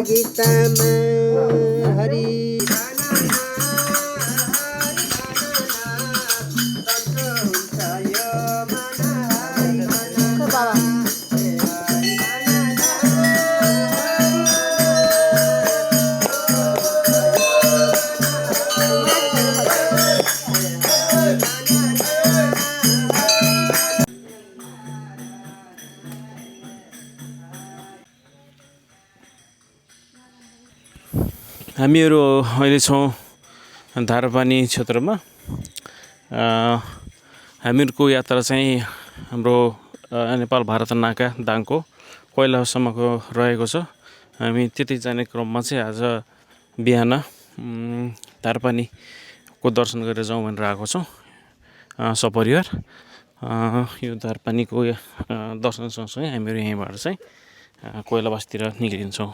गीतामा हरि हामीहरू अहिले छौँ धारापानी क्षेत्रमा। हामीहरूको यात्रा चाहिँ हाम्रो नेपाल भारत नाका दाङको कोइलासम्मको रहेको छ। हामी त्यति जाने क्रममा चाहिँ आज बिहान धारापानीको दर्शन गरेर जाउँ भनेर आएको छौँ सपरिवार। यो धारापानीको दर्शन सँगसँगै हामीहरू यहीँबाट चाहिँ कोइलाबसतिर निक्लिन्छौँ।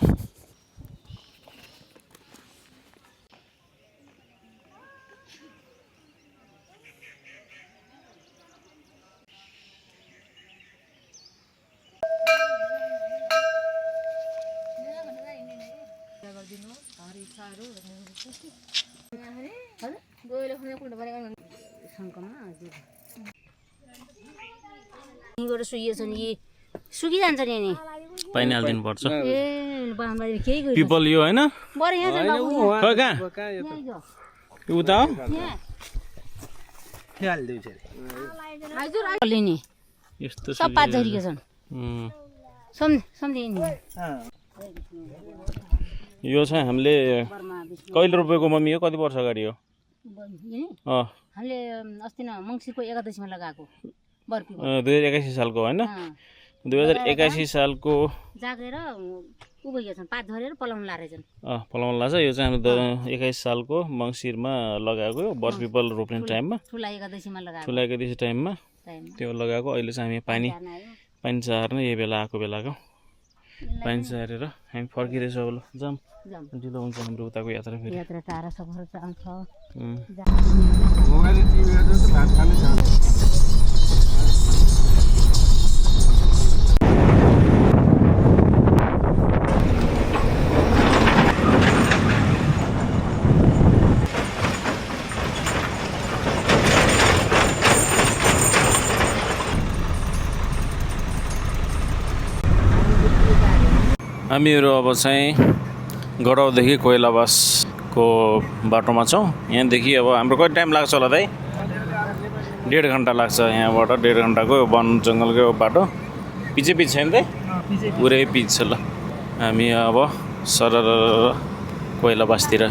सुकिजान्छ नि पानी हालिदिनु पर्छ। पिपल यो होइन उता यस्तो यो चाहिँ हामीले कहिले रोपेको मम्मी? हो कति वर्ष अगाडि हो? हामीले अस्ति न मङ्सिरको 11 गतेमा लगाएको 2081 सालको होइन? 2081 सालको जागेर उभइएछन्, पात झरेर पलाउन लारेछन्। पलाउन लाग्छ। यो चाहिँ हामीले 21 सालको मङ्सिरमा लगाएको हो, बर पिपल रोप्ने टाइममा, ठुला एकादशीमा लगाएको, ठुला एकादशी टाइममा त्यो लगाएको। अहिले चाहिँ हामी पानी चार्ने यही बेला आएको बेलाको पानी चारेर हामी फर्किरहेछौँ। अब जाम ढिलो हुन्छ हाम्रो उताको यात्रा। फेरि यात्रा टाढा सफर जान्छ। हामीहरू अब चाहिँ गडाउँदेखि कोइलाबासको बाटोमा छौँ। यहाँदेखि अब हाम्रो कति टाइम लाग्छ होला दाइ? 1.5 घन्टा लाग्छ यहाँबाट। 1.5 घन्टाको वन जङ्गलको बाटो पछि छैन दाइ? पुरै पछि छ। ल हामी अब सरर कोइलाबासतिर।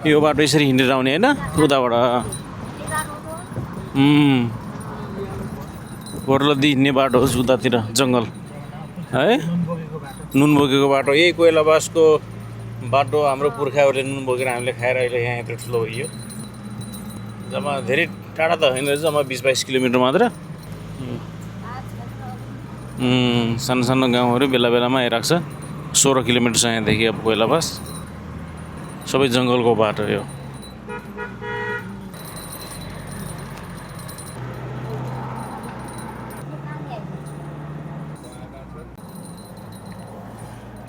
यो बाटो यसरी हिँडेर आउने होइन? उताबाट ओर्लदी हिँड्ने बाटो हो उतातिर जङ्गल है। नुन बोकेको बाटो यही कोइलाबासको बाटो। हाम्रो पुर्खाहरूले नुन बोकेर हामीले खाएर अहिले यहाँ यत्रो ठुलो भइयो। जम्मा धेरै टाढा त होइन रहेछ, जम्मा 20-22 किलोमिटर मात्र। सानो सानो गाउँहरू बेला बेलामा आइरहेको छ। 16 किलोमिटर छ यहाँदेखि अब कोइलाबास। सबै जङ्गलको बाटो यो।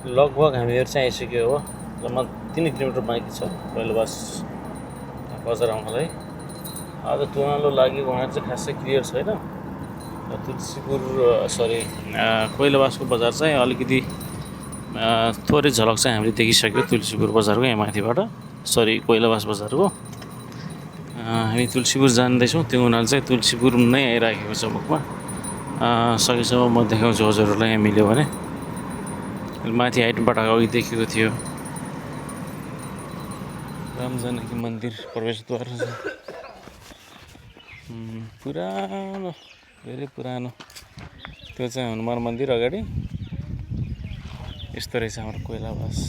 लगभग हामीहरू चाहिँ आइसक्यो हो। जम्मा 3 किलोमिटर बाँकी छ कोइलाबास बजार आउनलाई। आज तुलनालो लागेको हुनाले चाहिँ खासै क्लियर छैन। तुलसीपुर कोइलाबासको बजार चाहिँ अलिकति थोरै झलक चाहिँ हामीले देखिसक्यो तुलसीपुर बजारको यहाँ माथिबाट। कोइलाबास बजारको। हामी तुलसीपुर जाँदैछौँ, त्यो हुनाले चाहिँ तुलसीपुर नै आइराखेको छ मुखमा। सकेसम्म म देखाउँछु हजुरहरूलाई यहाँ मिल्यो भने माथि हाइटबाट अघि देखेको थियो राम जानकी मन्दिर प्रवेशद्वार पुरानो धेरै पुरानो त्यो चाहिँ हनुमान मन्दिर अगाडि यस्तो रहेछ हाम्रो कोइलावास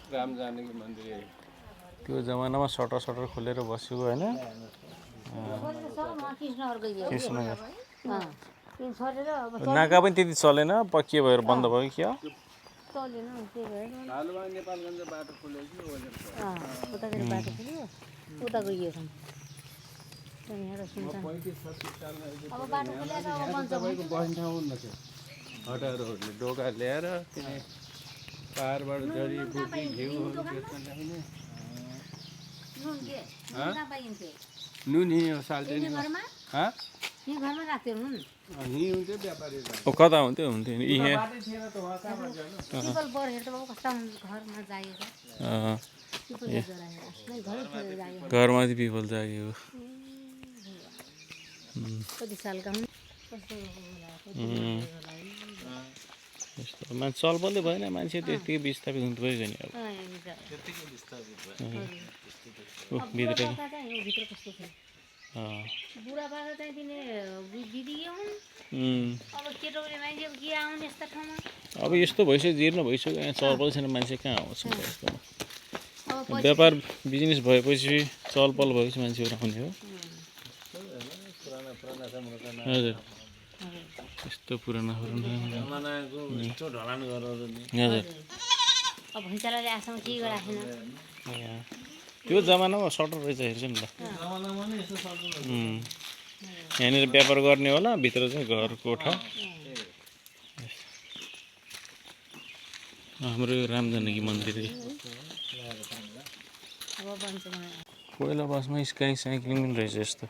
राम जानकी मन्दिर त्यो जमानामा सटर खोलेर बस्यो होइन नाका पनि त्यति चलेन के भएर बन्द भयो क्या नेपालगञ्ज बाटो खोलेको तपाईँको बस्ने ठाउँ हुन्न थियो हटारोहरूले डोका ल्याएर त्यहाँ पाहाडबाट जडीबुटी घिउहरू बेच्न ल्याउने नुनी साल्टे हुन्थ्यो व्यापारी कता हुन्थ्यो यहाँ घरमाथि पिपल जाग्यो मान्छे चलपलले भएन मान्छे त्यतिकै विस्थापित हुनु भयो नि अब भित्र बुढापाका चाहिँ तिनी बिदियो अब यस्तो भइसक्यो जीर्ण भइसक्यो यहाँ चलपल छैन मान्छे कहाँ आउँछ व्यापार बिजनेस भएपछि चलपल भएपछि मान्छेहरू आउने हो हजुर यस्तो पुरानो हजुर त्यो जमानामा सटर रहेछ हेर्छु नि ल यहाँनिर व्यापार गर्ने होला भित्र चाहिँ घर कोठा हाम्रो राम जानकी मन्दिर कोइलावासमा स्काई साइक्लिङ पनि रहेछ यस्तो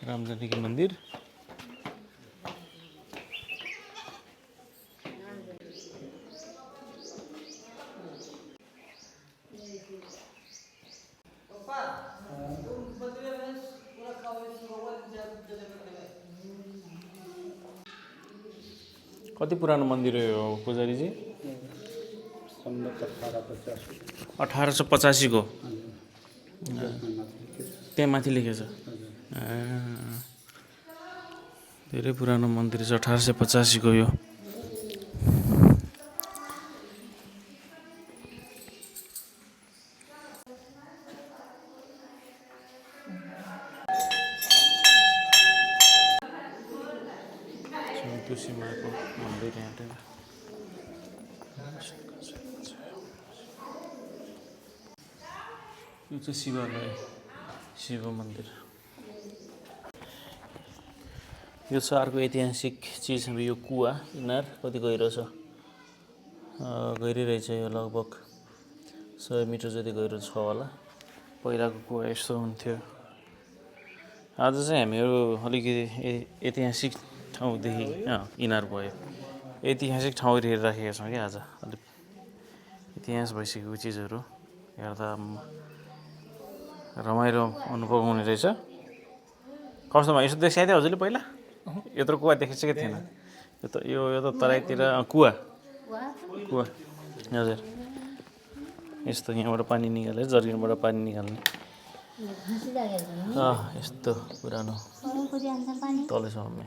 राम जानकी मन्दिर कति पुरानो मन्दिर हो पुजारीजी 1885 को त्यहाँ माथि लेखेछ धेरै पुरानो मन्दिर छ 1885 को यो तुलसीमाको मन्दिर यहाँ यो चाहिँ शिवालय शिव मन्दिर यो छ अर्को ऐतिहासिक चिज यो कुवा इनार कति गहिरो छ गहिरो रहेछ यो लगभग 100 मिटर जति गहिरो छ होला पहिलाको कुवा यस्तो हुन्थ्यो आज चाहिँ हामीहरू अलिकति ऐतिहासिक ठाउँदेखि इनार भयो ऐतिहासिक ठाउँहरू हेरिराखेका छौँ क्या आज अलिक इतिहास भइसकेको चिजहरू हेर्दा रमाइलो अनुभव हुने रहेछ कस्तो भयो यसो देखाएको थियो हजुरले पहिला यत्रो कुवा देखिसकेको थिएन यो त तराईतिर कुवा हजुर यस्तो यहाँबाट पानी निकालेर जर्किनबाट पानी निकाल्ने यस्तो पुरानो तलसम्म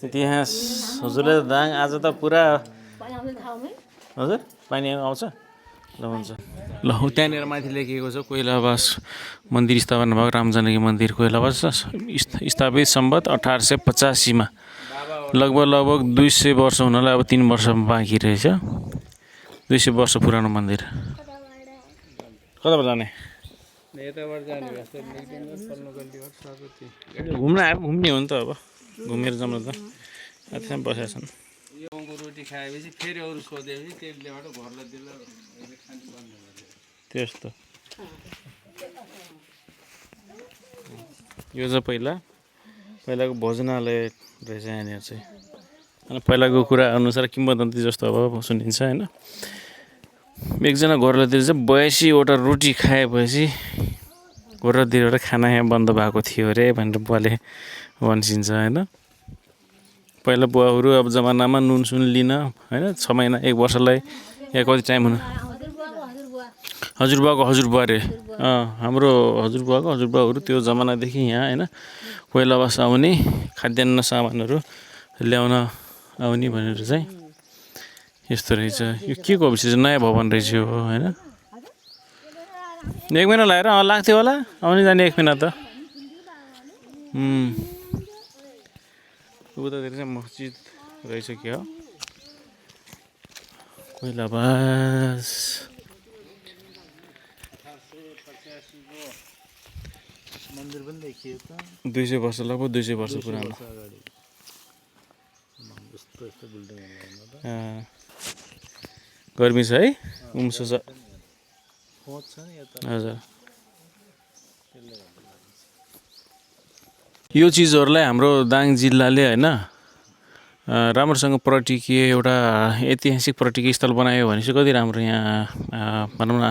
इतिहास हजुरले दाङ आज त पुरा हजुर पानी आउँछ ल हुन्छ ल त्यहाँनिर माथि लेखिएको छ कोइलावास मन्दिर स्थापना भएको राम जानकी मन्दिर कोइलावास स्थापित सम्वत 1885 लगभग 200 वर्ष हुनलाई अब 3 वर्ष बाँकी रहेछ 200 वर्ष पुरानो मन्दिर कताबाट जाने घुम्न आयो घुम्ने हो नि त अब घुमेर जाउँ त त्यहाँ बसेका छन् यो गाउँको रोटी खाएपछि फेरि अरू सोधेपछि त्यसलेबाट घरलाई दिला खाने बन्द गर्यो त्यस्तो यो चाहिँ पहिलाको भोजनालय रहेछ यहाँनिर चाहिँ अनि पहिलाको कुरा अनुसार किम्बदन्ती जस्तो अब सुनिन्छ होइन एकजना घोरलातिर चाहिँ 82वटा रोटी खाएपछि घोरलातिरबाट खाना यहाँ बन्द भएको थियो अरे भनेर बुवाले भनिन्छ होइन पहिला बुवाहरू अब जमानामा नुनसुन लिन होइन 6 महिना 1 वर्षलाई या कति टाइम हुनु हजुरबुवाको हजुरबुवा अरे हाम्रो हजुरबुवाको हजुरबुवाहरू त्यो जमानादेखि यहाँ होइन कोइलावास आउने खाद्यान्न सामानहरू ल्याउन आउने भनेर चाहिँ यस्तो रहेछ यो के को विशेष नयाँ भवन रहेछ यो होइन 1 महिना लगाएर लाग्थ्यो होला आउने जाने 1 महिना त उतातिर चाहिँ मस्जिद रहेछ क्या हो कोइलावास 200 वर्ष लगभग 200 वर्ष पुरानो गर्मी छ है उम्सो छ हजुर यो चिजहरूलाई हाम्रो दाङ जिल्लाले होइन राम्रोसँग पर्यटकीय एउटा ऐतिहासिक पर्यटकीय स्थल बनायो भने चाहिँ कति राम्रो यहाँ भनौँ न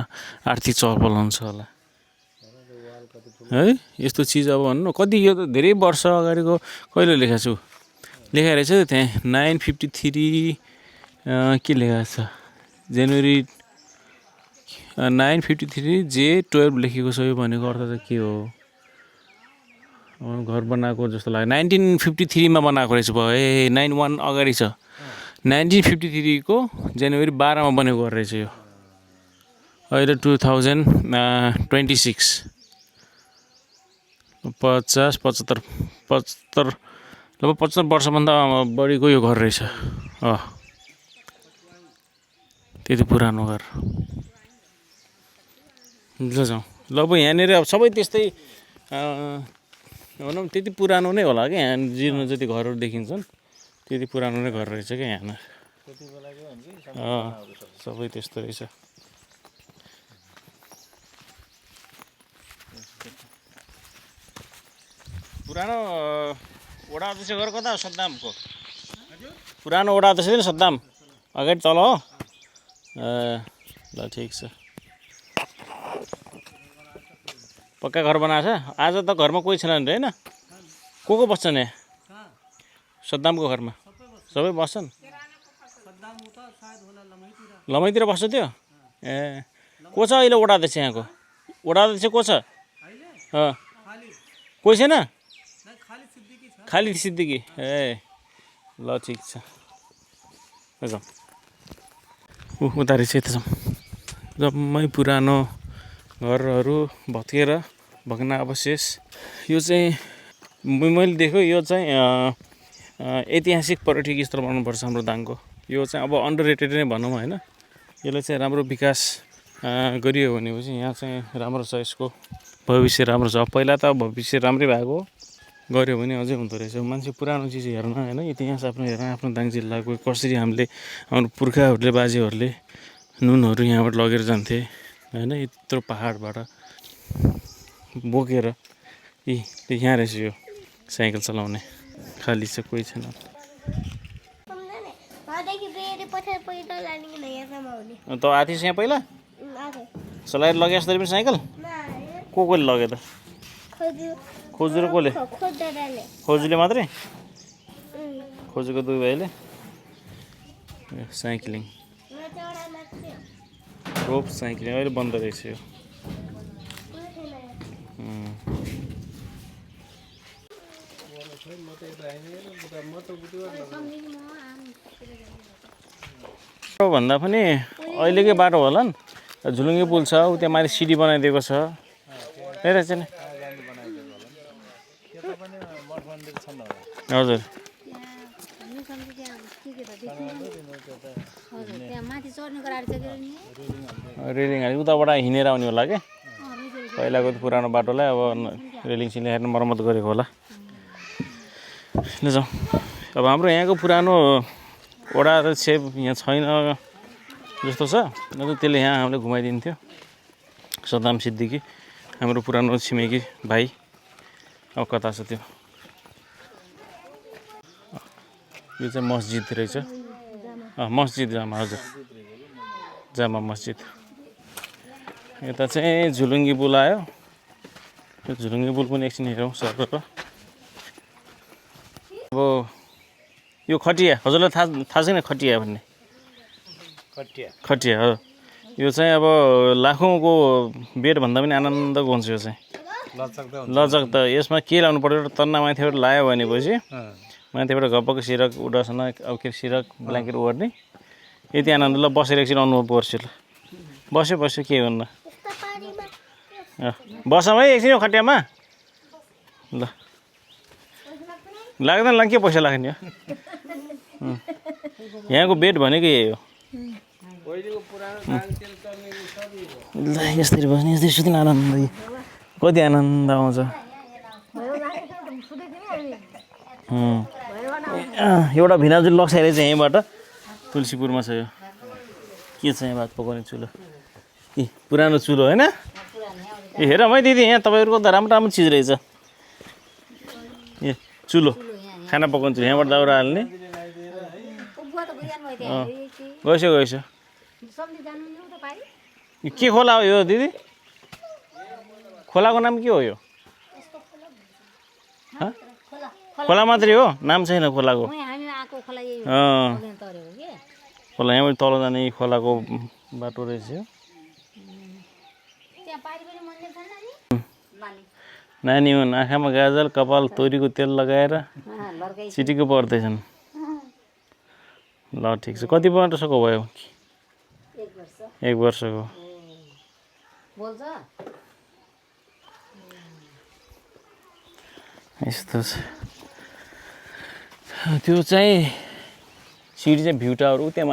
आर्थिक चहलपहल हुन्छ होला है यस्तो चिज अब भन्नु कति यो त धेरै वर्ष अगाडिको कहिले लेखाएको छु लेखा रहेछ त्यहाँ 953 के लेखाएको छ जनवरी 953 J12 लेखेको छ यो भनेको अर्थ चाहिँ के हो घर बनाएको जस्तो लाग्यो 1953 मा बनाएको रहेछ भयो ए 91 अगाडि छ 1953 को जनवरी 12 मा बनेको रहेछ यो अहिले 2026 50 75 लगभग 75 वर्षभन्दा बढीको यो घर रहेछ त्यति पुरानो घर जाउँ लगभग यहाँनिर अब सबै त्यस्तै भनौँ त्यति पुरानो नै होला क्या यहाँ जीर्ण जति घरहरू देखिन्छन् त्यति पुरानो नै घर रहेछ क्या यहाँ सबै त्यस्तो रहेछ पुरानो वडा अध्यक्ष घर कता हो सद्दामको पुरानो वडा अध्यक्ष नि सद्दाम अगाडि तल हो ल ठिक छ पक्का घर बनाएको छ आज त घरमा कोही छैन नि होइन को बस्छन् यहाँ सद्दामको घरमा सबै बस्छन् लमैतिर बस्छ त्यो ए को छ अहिले वडा अध्यक्ष यहाँको वडा अध्यक्ष को छ कोही छैन खालिद सिद्दिकी ए ल ठिक छ उता रहेछ यता जाउँ जम्मै पुरानो घरहरू भत्केर भग्न अवशेष यो चाहिँ मैले देखेँ यो चाहिँ ऐतिहासिक पर्यटकीय स्थल बनाउनुपर्छ हाम्रो दाङको यो चाहिँ अब अन्डररेटेड नै भनौँ होइन यसलाई चाहिँ राम्रो विकास गरियो भनेपछि यहाँ चाहिँ राम्रो छ यसको भविष्य राम्रो छ पहिला त भविष्य राम्रै भएको गऱ्यो भने अझै हुँदो रहेछ मान्छे पुरानो चिज हेर्न होइन इतिहास आफ्नो हेर्न आफ्नो दाङ जिल्लाको कसरी हामीले हाम्रो पुर्खाहरूले बाजेहरूले नुनहरू यहाँबाट लगेर जान्थे होइन यत्रो पहाडबाट बोकेर यहाँ रहेछ यो साइकल चलाउने खाली छ कोही छैन त आथी यहाँ पहिला चलाएर लगे जस्तो पनि साइकल कोले लग्यो त खोजु र कसले खोजुले मात्रै खोजेको दुई भाइले साइक्लिङ रोप साइक्लिङ अहिले बन्द रहेछ यो भन्दा पनि अहिलेकै बाटो होला नि झुलुङ्गे पुल छ उ त्यहाँ माथि सिडी बनाइदिएको छ रहेछ नि हजुर रेलिङ हाली उताबाट हिँडेर आउने होला क्या पहिलाको पुरानो बाटोलाई अब रेलिङ सिलिङ हेर्न मर्मत गरेको होला जाउँ अब हाम्रो यहाँको पुरानो वडा र छेप यहाँ छैन जस्तो छ न त त्यसले यहाँ हामीलाई घुमाइदिन्थ्यो सदाम सिद्दिकी हाम्रो पुरानो छिमेकी भाइ अब कता छ त्यो यो चाहिँ मस्जिद रहेछ मस्जिद जामा हजुर जामा मस्जिद यता चाहिँ झुलुङ्गी पुल आयो यो झुलुङ्गी पुल पनि एकछिन हेरौँ सर अब यो खटिया हजुरलाई थाहा छैन खटिया भन्ने खटिया हो यो चाहिँ अब लाखौँको बेड भन्दा पनि आनन्दको हुन्छ यो चाहिँ लचक त यसमा के लाउनु पर्यो तन्ना माथिबाट लायो भनेपछि माथिबाट घपक सिरक उडासन अब के सिरक ब्ल्याङ्केट ओर्ने यति आनन्द ल बसेर एकछिन अनुभव गर्छु ल बस्यो के गर्नु बसौँ है एकछिन यो खटियामा ल लाग्दैन ल के पैसा लाग्ने हो यहाँको बेड भनेको यही हो ल यसरी बस्ने यसरी सुत्ने आनन्द कति आनन्द आउँछ एउटा भिनाजुल लक्साइ रहेछ यहीँबाट तुलसीपुरमा छ यो के छ यहाँ भात पकाउने चुलो ए पुरानो चुलो होइन ए हेरौँ है दिदी यहाँ तपाईँहरूको त राम्रो राम्रो चिज रहेछ ए चुलो खाना पकाउने चुलो यहाँबाट दाउरा हाल्ने गएछ के खोला हो यो दिदी खोलाको नाम के हो यो खोला मात्रै हो नाम छैन खोलाको खोला यहाँबाट तल जाने खोलाको बाटो रहेछ यो नानी हुन् आँखामा गाजल कपाल तोरीको तेल लगाएर चिटिको पर्दैछन् ल ठिक छ कति वर्षको भयो 1 वर्षको यस्तो छ त्यो चाहिँ सिडी चाहिँ भ्यू टावर त्यहाँ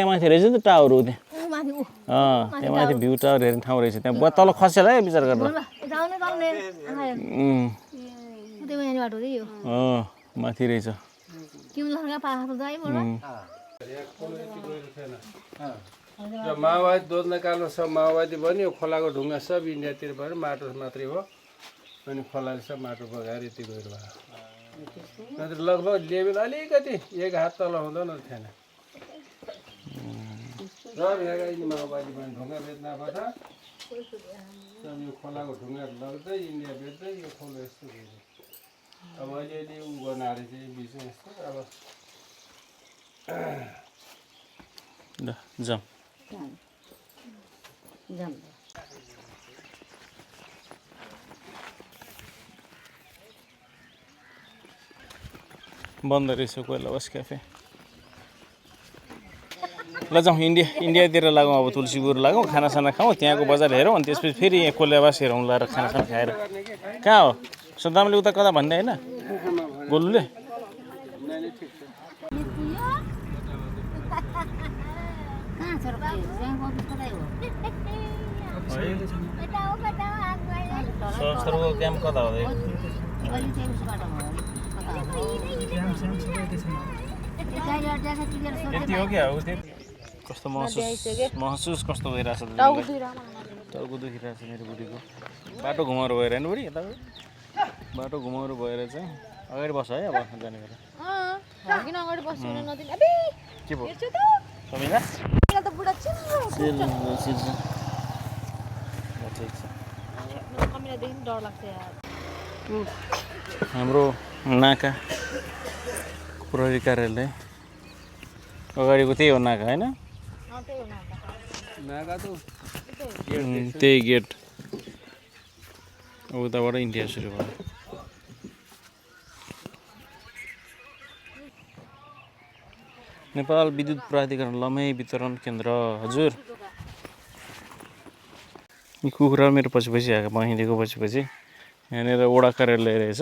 माथि रहेछ नि त टावर हो त्यहाँ माथि भ्यू टावर हेर्ने ठाउँ रहेछ त्यहाँ तल खसेला है विचार गरेर माथि रहेछ माओवादी दोध्ने कालमा सब माओवादी बन्यो खोलाको ढुङ्गा सब इन्डियातिर भयो माटो मात्रै हो अनि खोलाले सब माटो बगाएर यति गएर नत्र लगभग लेभल अलिकति 1 हात तल हुँदैन थिएन माओवादी बन्यो ढुङ्गा बेच्नबाट सब यो खोलाको ढुङ्गा लग्दै इन्डिया बेच्दै यो खोला यस्तो भयो अब अहिले उ गर्न आएर चाहिँ बिचमा यस्तो अब ल जाउँ बन्द रहेछ कोइला बस क्याफे ल जाउँ इन्डियातिर लागौँ अब तुलसीपुर लागौँ खानासाना खाउँ त्यहाँको बजार हेरौँ अनि त्यसपछि फेरि यहाँ कोइलाबास हेरौँ लाएर खानासाना खाएर कहाँ हो सदामले उता कता भन्ने होइन गोलुले क्याम्प कता हो यति हो क्या हो कस्तो महसुस कस्तो भइरहेछ टाउको दुखिरहेछ मेरो बुढीको बाटो घुमाउरो भएर होइन बुढी यता बाटो घुमाउरो भएर चाहिँ अगाडि बस्छ है अब जाने बेला के भयो समिना हाम्रो नाका प्रहरी कार्यालय अगाडिको त्यही हो नाका होइन त्यही गेट उताबाट इन्डिया सुरु भयो नेपाल विद्युत प्राधिकरण लमै वितरण केन्द्र हजुर यी कुखुरा मेरो पछि आएको बहिनीको पछि यहाँनिर वडा कार्यालय रहेछ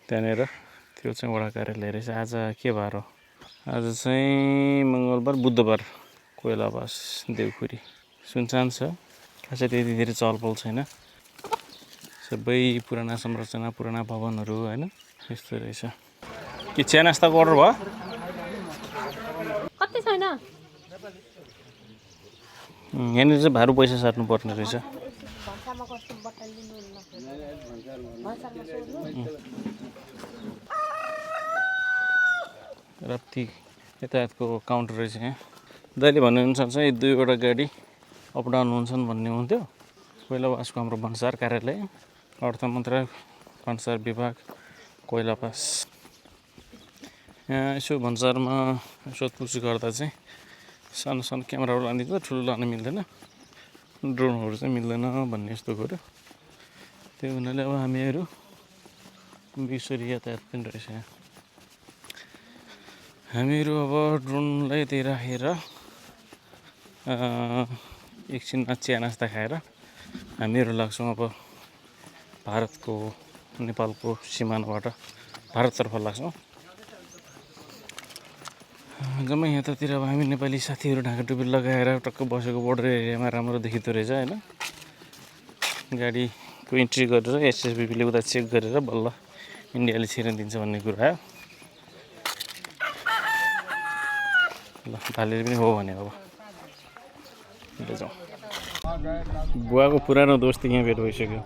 त्यहाँनिर त्यो चाहिँ वडा कार्यालय रहेछ आज के बार हो आज चाहिँ मङ्गलबार बुधबार कोइलाबास देउखुरी सुनसान छ खासै त्यति धेरै चहलपहल छैन सबै पुराना संरचना पुराना भवनहरू होइन यस्तो रहेछ के चिया नास्ताको अर्डर भयो यहाँनिर चाहिँ भारू पैसा साट्नु पर्ने रहेछ। राप्ती यातायातको काउन्टर रहेछ यहाँ। दाइले भन्नुहुन्छ चाहिँ 2वटा गाडी अप डाउन हुन्छन् भन्ने हुन्थ्यो। कोइला वासको हाम्रो भन्सार कार्यालय, अर्थ मन्त्रालय, भन्सार विभाग, कोइला पास। यहाँ यसो भन्सारमा सोधपुछ गर्दा चाहिँ सानो सानो क्यामेराहरू लानिदिन्छ, ठुलो लान मिल्दैन, ड्रोनहरू चाहिँ मिल्दैन भन्ने यस्तो गऱ्यो। त्यो हुनाले अब हामीहरू बिसरी यातायात पनि रहेछ यहाँ। हामीहरू अब ड्रोनलाई त्यही राखेर एकछिनमा चिया नास्ता खाएर हामीहरू लाग्छौँ अब भारतको नेपालको सिमानाबाट भारततर्फ लाग्छौँ। जम्मै यतातिर अब हामी नेपाली साथीहरू ढाका टोपी लगाएर टक्क बसेको बोर्डर एरियामा राम्रो देखिँदो रहेछ होइन। गाडीको इन्ट्री गरेर एसएसबीले उता चेक गरेर बल्ल इन्डियाले छिर्न दिन्छ भन्ने कुरा आयो। ल भालेले पनि हो भने अब जाउँ। बुवाको पुरानो दोस्ती यहाँ भेट भइसक्यो।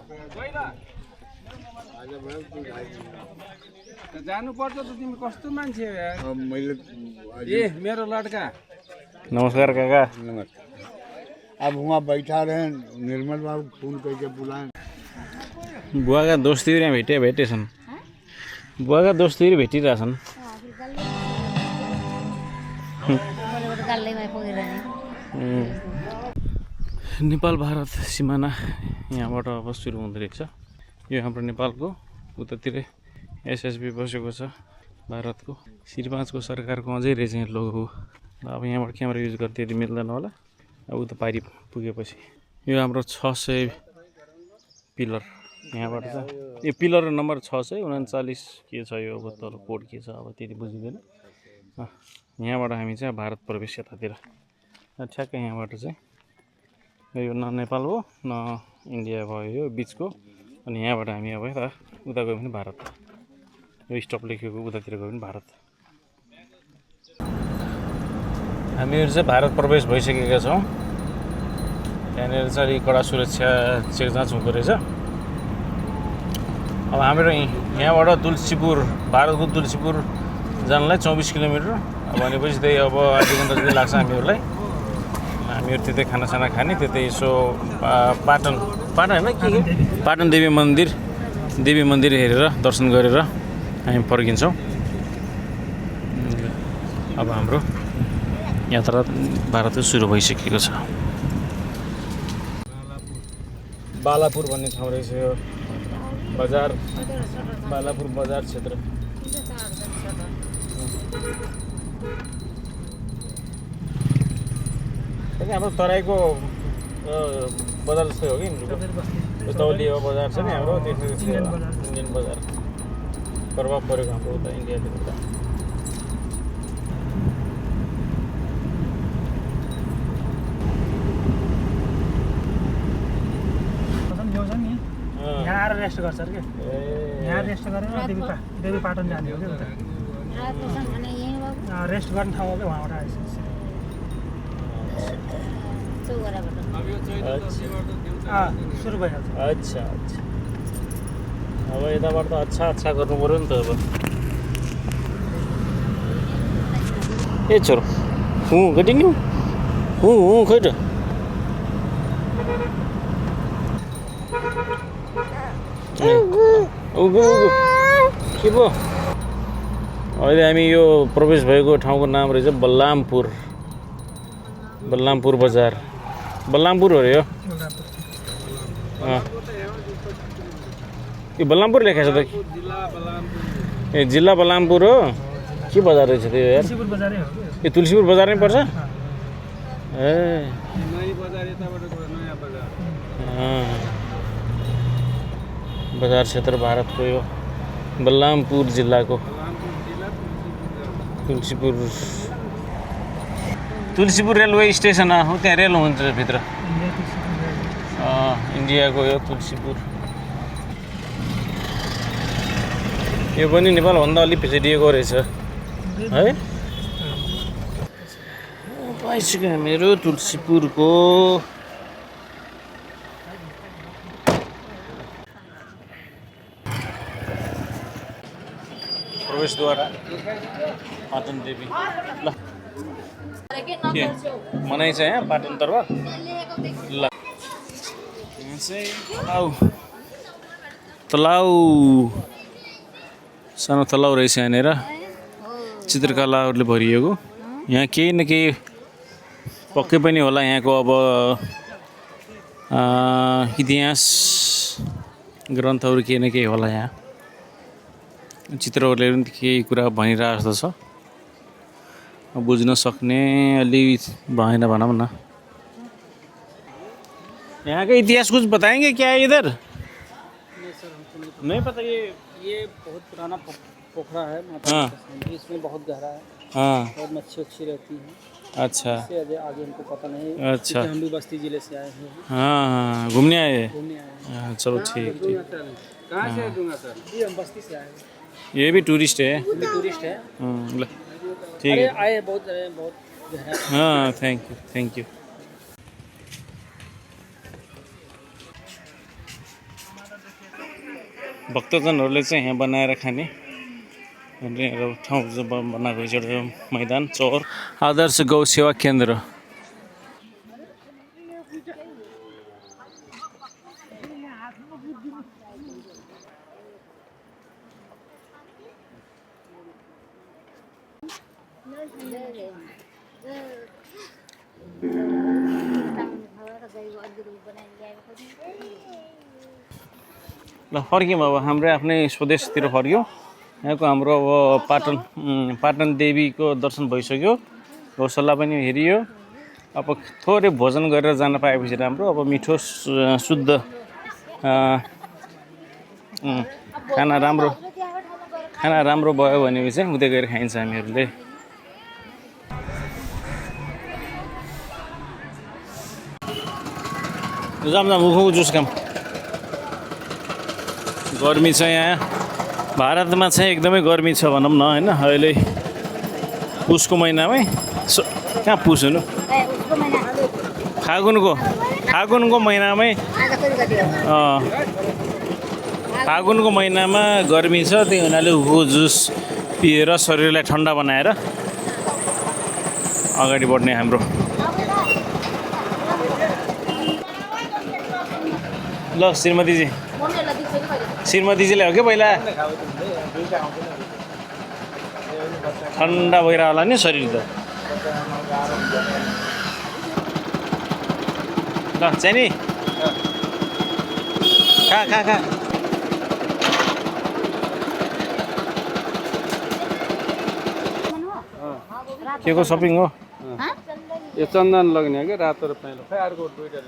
जानुपर्छ त, तिमी कस्तो मान्छे हो यार। ए मेरो लड्का। नमस्कार काका। अब वहाँ बैठा रहे निर्मल बाबू फोन करके बुलाएं। बुवाका दोस्तीहरू यहाँ भेटेछन्। बुवाका दोस्तीहरू भेटिरहेछन्। नेपाल भारत सिमाना यहाँबाट अब सुरु हुँदो रहेछ। यो हाम्रो नेपालको उतातिर एसएसबी बसेको छ भारतको। श्री5को सरकारको अझै रहेछ यहाँ लोगो। अब यहाँबाट क्यामेरा युज गर्दा यदि मिल्दैन होला। अब उता पारि पुगेपछि यो हाम्रो 600 पिलर यहाँबाट छ। यो पिलर नम्बर 639 के छ यो, अब तल कोड के छ अब त्यति बुझिँदैन। यहाँबाट हामी चाहिँ भारत प्रवेश यतातिर ठ्याक्कै यहाँबाट चाहिँ यो न नेपाल हो न इन्डिया भयो, यो बिचको। अनि यहाँबाट हामी अब यता उता गयो भने भारत, यो स्टप लेखेको उतातिर गयो भने भारत। हामीहरू चाहिँ भारत प्रवेश भइसकेका छौँ। त्यहाँनिर चाहिँ अलिक कडा सुरक्षा चेक जाँच हुँदो रहेछ। अब हाम्रो यहाँबाट तुलसीपुर, भारतको तुलसीपुर जानलाई 24 किलोमिटर। अब भनेपछि त्यही अब आधी घन्टा जति लाग्छ हामीहरूलाई। हामीहरू त्यतै खानासाना खाने, त्यतै यसो पाटन होइन के पाटन देवी मन्दिर हेरेर दर्शन गरेर हामी फर्किन्छौँ। अब हाम्रो यात्रा भारतको सुरु भइसकेको छ। बालापुर भन्ने ठाउँ रहेछ यो बजार, बालापुर बजार क्षेत्र। हाम्रो तराईको बजार जस्तै हो कि तौलिया बजार छ नि हाम्रो, त्यस्तै इन्डियन बजार प्रभाव परेको हाम्रो उता इन्डियाले उता। यहाँ आएर रेस्ट गर्छ अरे के, यहाँ रेस्ट गरेर देवी पाटन जाने हो क्या उता। रेस्ट गर्ने ठाउँ हो क्या उहाँबाट आएछ। सुरु भइहाल्छ। अच्छा अब यताबाट त अच्छा गर्नु पऱ्यो नि त। अब ए छोरो कटिन्यू खै त के पो। अहिले हामी यो प्रवेश भएको ठाउँको नाम रहेछ बल्लामपुर बजार। बल्लामपुर हो रे यो। यो बल्लामपुर लेखेको छ त। ए जिल्ला बल्लामपुर हो। के बजार रहेछ त्यो यार? यो तुलसीपुर बजार नै पर्छ। ए बजार क्षेत्र भारतको यो बल्लामपुर जिल्लाको तुलसीपुर रेलवे स्टेसन हो। त्यहाँ रेल हुन्छ भित्र। इन्डियाको यो तुलसीपुर। यो पनि नेपालभन्दा अलिक भिजिटिएको रहेछ है। आइसक्यो हामीहरू तुलसीपुरको प्रवेशद्वार पाटन देवी ल के मनाइ छ यहाँ पाटन दरबार ल यहाँ चाहिँ तलाउ सानो तलाउ रहेछ यहाँनिर चित्रकलाहरूले भरिएको यहाँ केही न केही पक्कै पनि होला यहाँको अब इतिहास ग्रन्थहरू केही न केही होला यहाँ चित्रहरूले पनि केही कुरा भनिरहेको जस्तो छ बुझ्न सक्ने अलि भएन भनौँ न यहाँ का इतिहास कुछ बताएंगे क्या है इधर नहीं पता ये बहुत पुराना पोखरा है माता हाँ इसमें बहुत गहरा है हाँ और मच्छी अच्छी रहती है अच्छा इससे आगे हमको पता नहीं अच्छा हम भी बस्ती जिले से आए हैं हाँ हाँ घूमने आए हैं घूमने आए हैं हाँ, चलो ठीक ठीक कहाँ से दूंगा सर जी हम बस्ती से आए हैं ये भी टूरिस्ट है हम भी टूरिस्ट है ल ठीक अरे है आए बहुत गहरा हाँ थैंक यू भक्तजनहरूले चाहिँ यहाँ बनाएर खाने ठाउँ बनाएको छ एउटा मैदान चौर आदर्श गौ सेवा केन्द्र ल फर्क्यौँ अब हाम्रै आफ्नै स्वदेशतिर फर्क्यौँ यहाँको हाम्रो अब पाटन देवीको दर्शन भइसक्यो गौशाला पनि हेरियो अब थोरै भोजन गरेर जान पाएपछि राम्रो अब मिठो शुद्ध खाना राम्रो भयो भनेपछि चाहिँ उतै गएर खाइन्छ हामीहरूले जाम उखु जुस काम गर्मी छ यहाँ भारतमा चाहिँ एकदमै गर्मी छ भनौँ न होइन अहिले पुसको महिनामै कहाँ पुस हुनु फागुनको महिनामै फागुनको महिनामा गर्मी छ त्यही हुनाले उखु जुस पिएर शरीरलाई ठन्डा बनाएर अगाडि बढ्ने हाम्रो ल श्रीमतीजीले हो क्या पहिला ठन्डा भइरह होला नि शरीर त ल चाहिँ नि खा के को सपिङ हो यो चन्दन लग्ने क्या रातो र पहेँलो खै अर्को दुईटा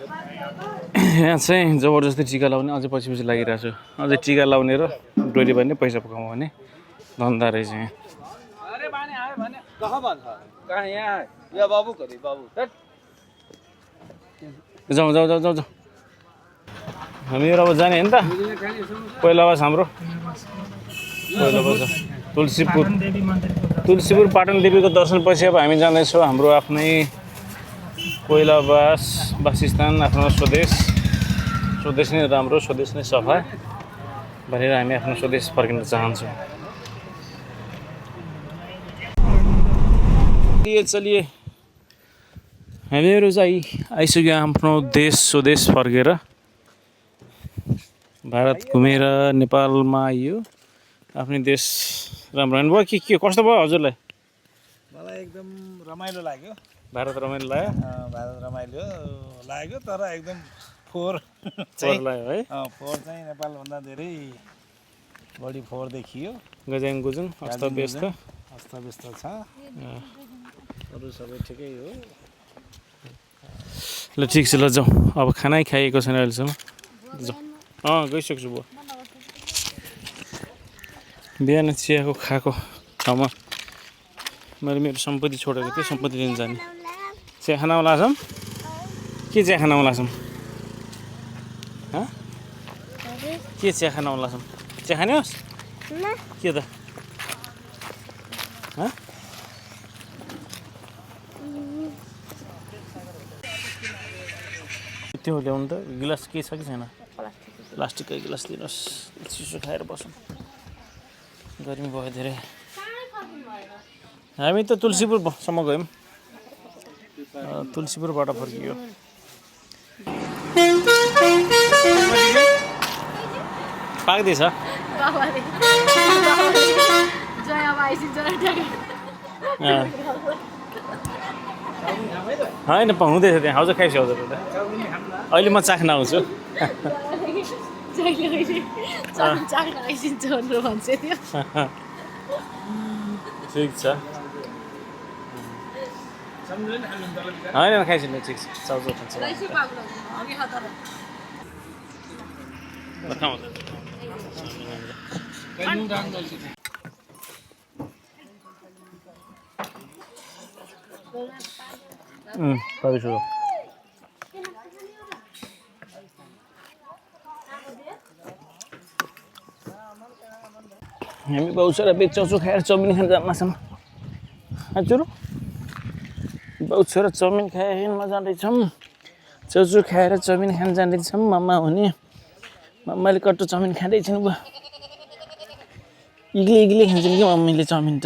यहाँ चाहिँ जबरजस्ती टिका लाउने अझै पछि लागिरहेको छु अझै टिका लाउने र डोरी भन्ने पैसा कमाउने धन्दा रहेछ यहाँ अरे बाने आयो भने कहाँ भन्छ कहाँ यहाँ या बाबु कति बाबु जाउँ हामीहरू अब जाने हो नि त पहिला बस हाम्रो पहिला बस तुलसीपुर पाटन देवीको दर्शनपछि अब हामी जाँदैछौँ हाम्रो आफ्नै कोइलावास वासस्थान आफ्नो स्वदेश नै राम्रो स्वदेश नै सफा भनेर हामी आफ्नो स्वदेश फर्किन चाहन्छौँ चलिए हामीहरू चाहिँ आइसक्यो आफ्नो देश स्वदेश फर्केर भारत घुमेर नेपालमा आइयो आफ्नै देश राम्रो भयो के कस्तो भयो हजुरलाई मलाई एकदम रमाइलो लाग्यो भारत रमाइलो लाग्यो तर एकदम फोहोर लाग्यो है फोहोर चाहिँ नेपालभन्दा धेरै बढी फोहोर देखियो गजाङ गुजुङ अस्तव्यस्त छ अरू सबै ठिकै हो ल ठिक छ ल जाउँ अब खानै खाइएको छैन अहिलेसम्म जाउँ गइसक्छु बुवा बिहान चियाको खाएको ठाउँमा मैले मेरो सम्पत्ति छोडेको थिएँ सम्पत्ति लिन जाने चिया खानामा लाग्छौँ के चिया खानामा लाग्छौँ के चिया खानामा लाग्छौँ चिया खाने होस् के त त्यो ल्याउनु त गिलास केही छ कि छैन प्लास्टिककै गिलास दिनुहोस् चिसो खाएर बसौँ गर्मी भयो धेरै हामी त तुलसीपुरसम्म गयौँ तुलसीपुरबाट फर्कियो पाक्दैछ होइन हुँदैछ त्यहाँ आउँछ खाइसक्यो हजुर अहिले म चाख्न आउँछु ठिक छ होइन खाइसिनु ठिक छ चाउचाउ खान्छ हामी बाउछोरा बेग चाउचो खाएर चाउमिन खान जान्छौँ हजुर बाउछोरा चाउमिन खाएर जाँदैछौँ चाउचो खाएर चाउमिन खान जाँदैछौँ मम्मा हुने मम्माले कट्टो चाउमिन खाँदैछन् बुवा इग्ली खान्छौँ कि मम्मीले चाउमिन त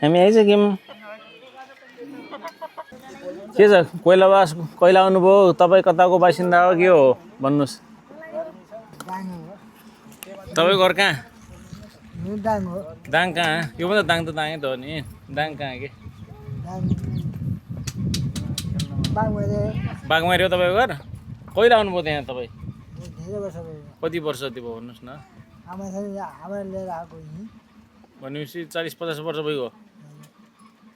हामी आइसक्यौँ के छ कोइलावास कहिले आउनुभयो तपाईँ कताको बासिन्दा हो के हो भन्नुहोस् तपाईँको घर कहाँ दाङ कहाँ यो पनि त दाङ त हो नि दाङ कहाँ के बागमारी हो तपाईँको घर कहिले आउनुभयो त्यहाँ तपाईँ कति वर्ष जति भयो भन्नुहोस् न भनेपछि 40-50 वर्ष भइगयो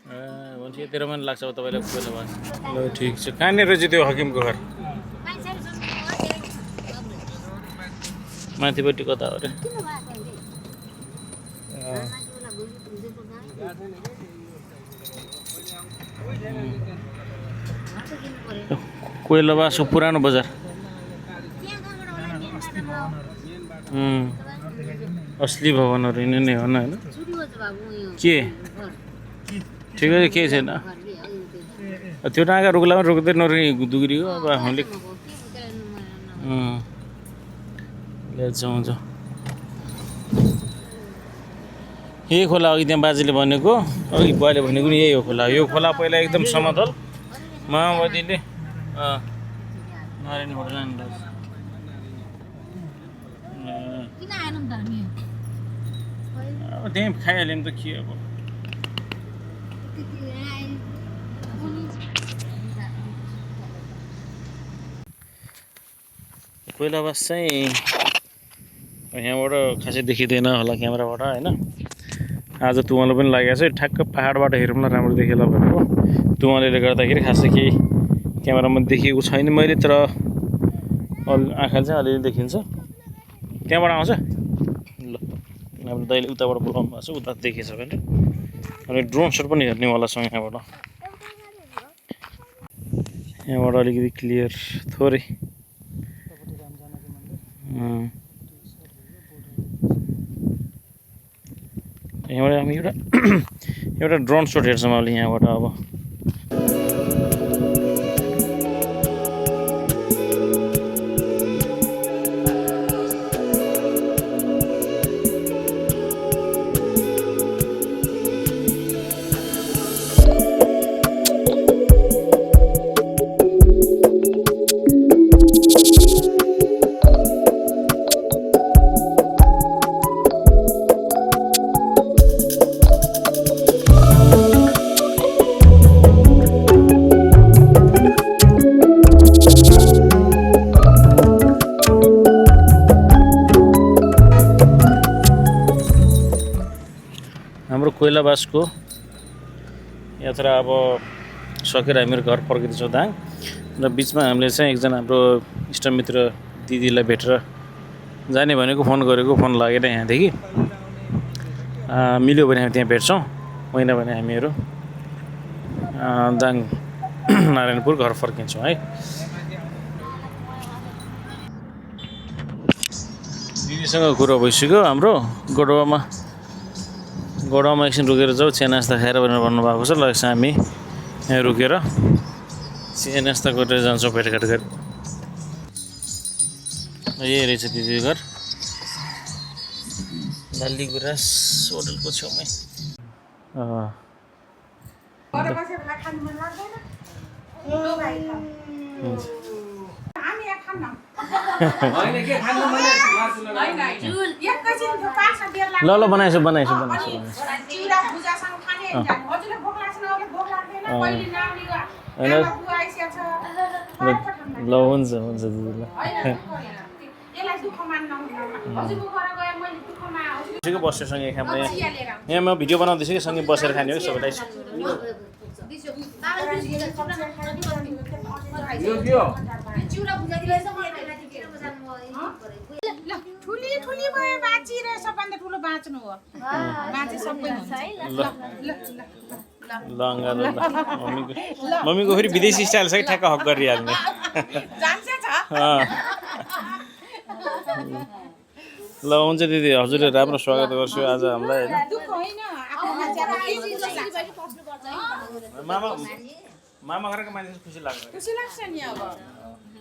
भनेपछि यति रमाइलो लाग्छ अब तपाईँलाई कोइलावास ल ठिक छ कहाँनिर चाहिँ त्यो हकिमको घर माथिपट्टि कता हो अरे कोइलावासको पुरानो बजार असली भवनहरू यिनी नै हो होइन के ठिकै छ केही छैन त्यो नागा रुखलामा रोक्दै नरोक्ने दुग्री हो अब हामीले हुन्छ यही खोला अघि त्यहाँ बाजेले भनेको अघि बुवाले भनेको नि यही हो खोला यो खोला पहिला एकदम समतल माओवादीले नारायणबाट जानु अब त्यहीँ खाइहाल्यो नि त के अब कोइलावास चाहिँ यहाँबाट खासै देखिँदैन होला क्यामेराबाट होइन आज तुवालो पनि लागेको छ ठ्याक्क पाहाडबाट हेरौँ न राम्रो देखिएला भनेको तुवालेले गर्दाखेरि खासै केही क्यामेरामा देखिएको छैन मैले तर आँखा चाहिँ अलिअलि देखिन्छ त्यहाँबाट आउँछ ल अब दाइले उताबाट बोलाउनु भएको छ उता देखेछ भने अनि ड्रोन सट पनि हेर्नेवाला छ यहाँबाट अलिकति क्लियर थोरै यहाँबाट हामी एउटा ड्रोन सट हेर्छौँ अहिले यहाँबाट अब हाम्रो कोइलावासको यात्रा अब सकेर हामीहरू घर फर्किँदैछौँ दाङ र बिचमा हामीले चाहिँ एकजना हाम्रो इष्टमित्र दिदीलाई भेटेर जाने भनेको फोन गरेको फोन लागेर यहाँदेखि मिल्यो भने हामी त्यहाँ भेट्छौँ होइन भने हामीहरू दाङ नारायणपुर घर फर्किन्छौँ है दिदीसँग कुरा भइसक्यो हाम्रो गोडवामा एकछिन रोकेर जाऊ चिया नास्ता खाएर भनेर भन्नुभएको छ ल हामी यहाँ रोकेर चिया नास्ता गरेर जान्छौँ भेटघाट गरेर यही रहेछ दिदीको घर डल्ली गुराँस होटलको छेउमै ल ल बनाएछु ल हुन्छ दिदी ल बस्यो सँगै खाना यहाँ म भिडियो बनाउँदैछु कि सँगै बसेर खाने हो सबैलाई ठुली भयो बाँची र सबभन्दा ठुलो बाँच्नु हो बाँचे सबै हुन्छ ल मम्मीको फेरि विदेशी स्टाइल छ कि ठ्याक्क हक गरिहाल्ने ल हुन्छ दिदी हजुरले राम्रो स्वागत गर्छु आज हामीलाई मामा घरको मान्छे खुसी लाग्छ नि अब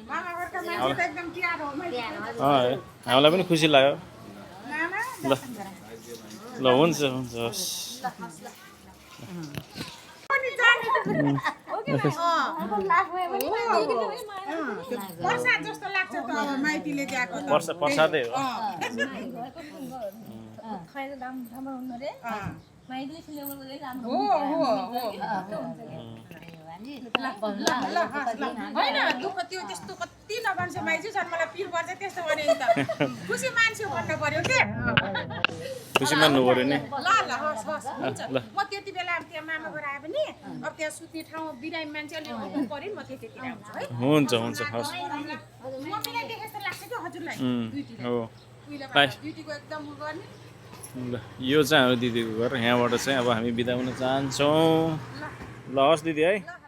मामा घरका मान्छे त एकदम प्यार हो हामीलाई पनि खुसी लाग्यो ल ल हुन्छ हस् जस्तो लाग्छ त अब माइतीले गएको प्रसादै हो होइन दुःख त्यो त्यस्तो कति नभन्छ माइजू झन् मलाई पिर पर्छ त्यस्तो भने नि त खुसी मान्छे भन्नु पर्यो के खुसी मान्नु पर्यो नि ल हस् हुन्छ म त्यति बेला त्यहाँ मामा घर आए पनि अब त्यहाँ सुत्ने ठाउँ बिरामी मान्छे अलिक उठ्नु पर्यो नि म त्यतिखेर आउँछु है हुन्छ हस् मम्मीलाई देखे जस्तो लाग्छ कि हजुरलाई हो ड्युटीको एकदम गर्ने ल यो चाहिँ हाम्रो दिदीको घर यहाँबाट चाहिँ अब हामी बिदा हुन चाहन्छौँ ल हस् दिदी है